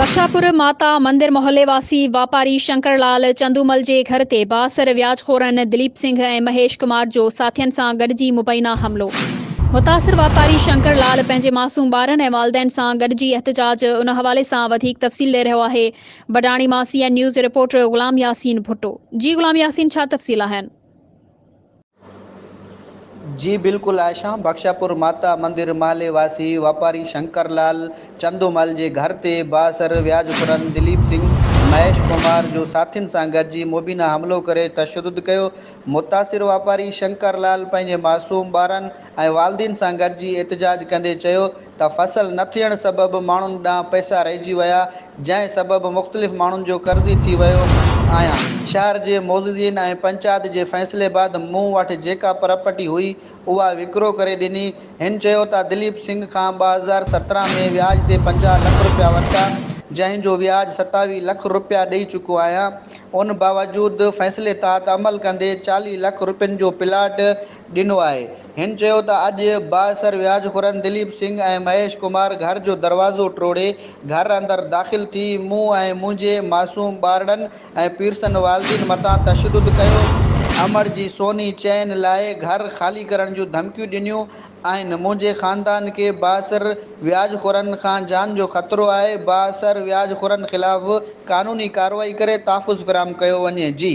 بخشاپور ماتا مندر محلي واسي واپاري شنڪر لال چندومل جي گهر تي بااثر وياج خورن دليپ سنگهه ۽ مهيش ڪمار جو ساٿين سان گڏجي مبينا حملو، متاثر واپاري شنڪر لال پنهنجي معصوم ٻارن ۽ والدين سان گڏجي احتجاج، ان حوالي سان وڌيڪ تفصيل ڏئي رهيو آهي بڊاڻي مان سي اين نيوز جو رپورٽر غلام ياسين ڀٽو. جي غلام ياسين ڇا تفصيل آهن؟ جي بلڪل عائشه، بخشاپور ماتا مندر محلي واسي واپاري شنڪر لال چندومل جي گهر تي بااثر وياج خورن دليپ سنگهه، مهيش ڪمار جو ساٿين سان گڏجي مبينا حملو ڪري تشدد ڪيو، متاثر واپاري شنڪر لال پنهنجي معصوم ٻارن ۽ والدين سان گڏجي احتجاج ڪندي چيو ته فصل نه ٿيڻ سبب ماڻهن ڏانهن پئسا رهجي ويا، جنهن سبب مختلف ماڻهن جو قرضي ٿي ويو آهيان. شهر جي معززين ۽ پنچائت جي فيصلي بعد مون وٽ جيڪا پراپرٽي هئي، اها وڪرو ڪري ڏني. هن چيو ته دليپ سنگهه کان 2017 ۾ وياج تي 50 لک رپيا ورتا، جنهن جو وياج 27 لک رپيا ڏئي چڪو آهيان، ان باوجود فيصلي تحت عمل ڪندي 40 لک رپين جو پلاٽ ڏنو آهي. هن چيو ته اڄ بااثر وياج خورن دليپ سنگهه ۽ مهيش ڪمار گهر جو دروازو ٽوڙي گهر اندر داخل ٿي مون ۽ منهنجي معصوم ٻارڙن ۽ پيرسن والدين مٿان تشدد ڪيو، امڙ جي سوني چين لاء گهر خالي ڪرڻ جون ڌمڪيون ڏنيون آهن، منهنجي خاندان کي بااثر وياج خورن کان جان جو خطرو آهي، بااثر وياج خورن خلاف قانوني ڪارروائي ڪري تحفظ فراهم ڪيو وڃي. جي.